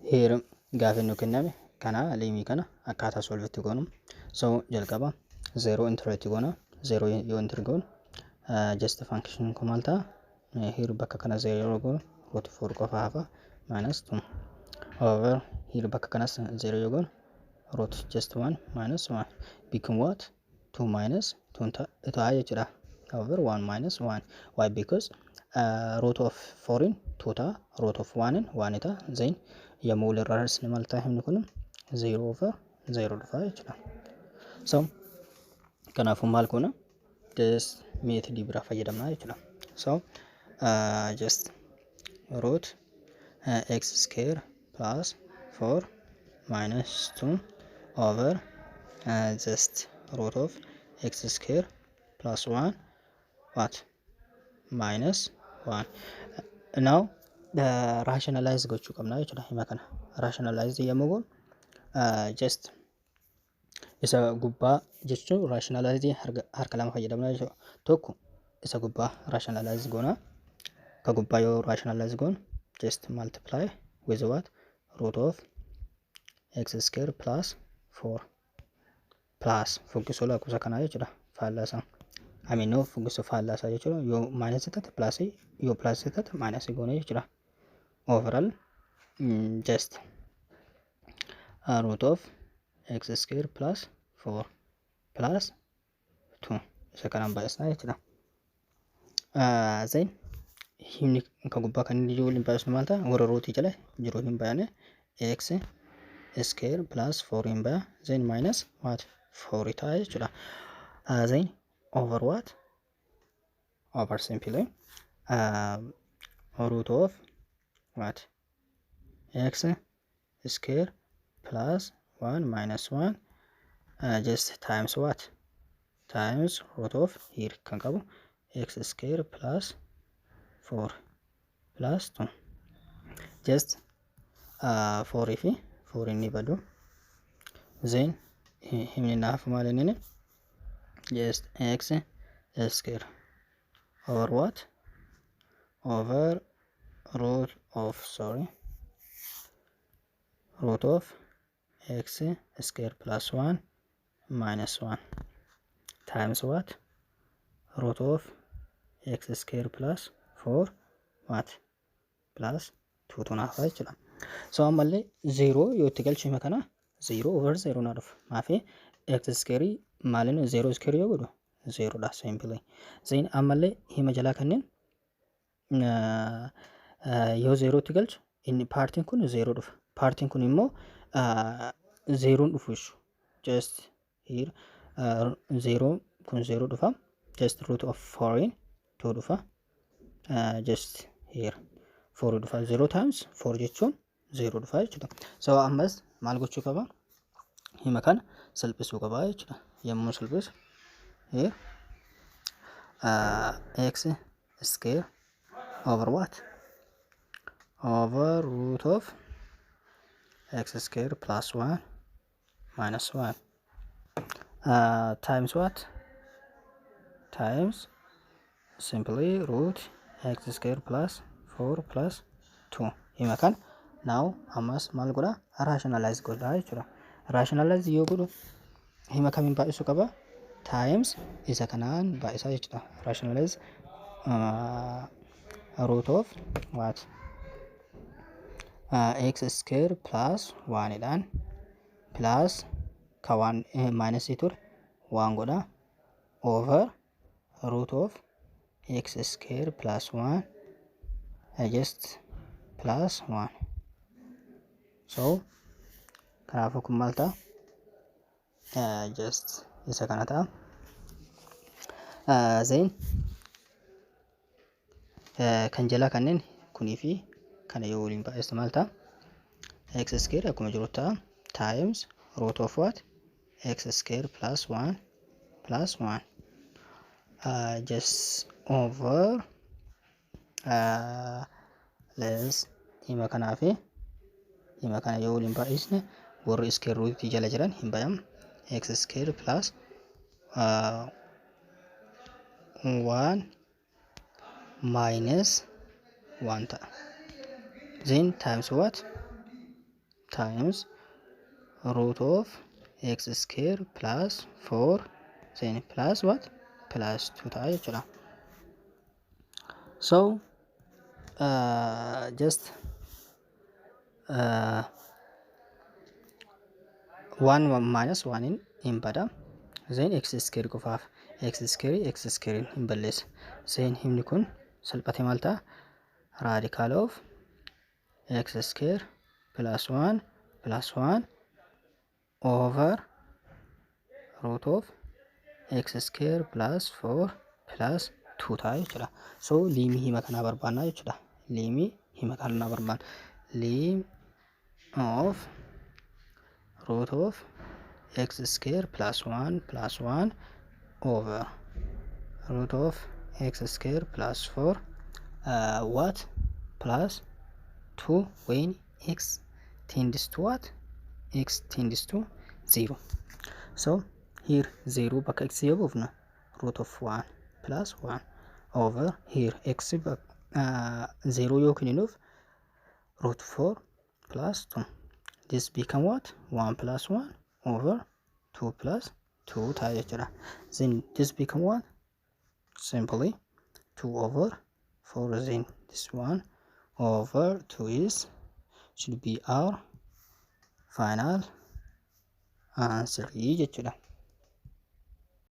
Here gaafa nu kenname kana limii kana akkaataa solve itti goonu. So jalqaba 0 enter itti goona. 0 yoo enter goonu, just function kun maal ta'a? Here bakka kana 0 yeroo goonu root 4 qofa hafa, minus 2 over here bakka kanas 0 yoo goonu root just 1 minus 1 become what? 2 minus 2 ta'a jechuudha, over 1 minus 1. Why? Because root of 4 in 2 ta'a, root of 1 in 1 ta'a. Then yommuu walirraa hir'isne maal ta'a? Himni kun 0 over 0 dhufa jechuudha. So kanaafuu maal goona? Just method biraa fayyadamna jechuudha. So just root x square plus 4 minus 2 over just root of x square plus 1 what? Minus 1. Now rationalize gochuu qabna jechuudha. Hima kana rationalize yommuu goonu, just isa gubbaa jechuun rationalize harka lama fayyadamna jechuudha. Tokko isa gubbaa rationalize goona. Ka gubbaa yoo rationalize goonu, just multiply with what? Root of x square plus 4 plus fuggisoo lakkoofsa kanaa jechuudha. Faallaa isaa. I mean, no, fuggisoo faallaa isaa jechuudha. Yoo minus taate plus, yoo plus taate minus goone jechuudha. Overall just root of x square plus 4 plus 2 isa kanaan baay'isnaa jechuudha. Then himni kan gubbaa kan inni waliin baay'isnu maal ta'a? Warra rootii jala jiru hin baay'ane, x square plus 4 hin baya, then minus what? 4 ta'a jechuudha. Then over what? Over simply root of what? X square plus 1 minus 1, just times what? Times root of here kan qabu x square plus 4 plus 2. Just 4 fi 4 inni badu. Then himni naaf maal inni? Just x square over what? Over root of, sorry, root of x square plus 1 minus 1 times what? Root of x square plus 4 what? Plus 2 tu naaf jechuudha. So ammallee 0 yoo itti galchine kana 0 over 0 na dhufa. Maafi x square maalin 0 square yoo godhu 0 dha simply. Then ammallee hima jalaa kanneen yoo 0 itti galchu inni partiin kun 0 dhufa. Partiin kun immoo 0 dhufu jechuudha. Just here 0 kun 0 dhufa. Just root of 4 in 2 dhufa. Just here 4 dhufa. 0 times 4 jechuun 0 dhufa jechuudha. So ammas maal gochuu qaba? Hima kana salphisuu qaba jechuudha. Yommuu salphisu here x square over what? Over root of x square plus 1 minus 1 times what? Times simply root x square plus 4 plus 2. Hima kana now ammas maal godha? Rationalize godha jechuudha. Rationalize yoo godhu hima kamiin baay'isuu qaba? Times isa kanaan baay'isaa jechuudha. Rationalize root of what? X square plus 1 dhaan plus ka waan minus ture waan godha over root of x square plus 1 just plus 1. So kanaafuu kun maal ta'a? Just isa kana ta'a. Then kan jalaa kanneen kunii fi kana yoo waliin baay'istu maal ta'a? X square akkuma jiru ta'a, times root of what? X square plus 1 plus 1 just over less hima kanaa fi hima kana yoo waliin baay'isne warri square root jala jiran hin bayan, x square plus 1 minus 1 ta'a. Then times what? times root of x square plus 4, then plus what? Plus 2 ta'a jechuudha. So just 1 minus 1 hin bada, then x square qofaaf x square x square hin balleessa. Then himni kun salphate maal ta'a? Radical of x square plus 1 plus 1 over root of x square plus 4 plus 2 ta'a jechuudha. So limii hima kanaa barbaannaa jechuudha. Limii hima kanaa barbaanna. Lim of root of x square plus 1 plus 1 over root of x square plus 4 what? Plus 2 when x tends to what? X tends to 0. So here 0 bakka x yoo buufna, root of 1 plus 1 over here x 0 yoo kenninuuf, root 4 plus 2. This become what? 1 plus 1 over 2 plus 2 ta'a jechuudha. Then this become what? Simply 2 over 4. Then this 1 over 2 is should be our final answer jechuudha.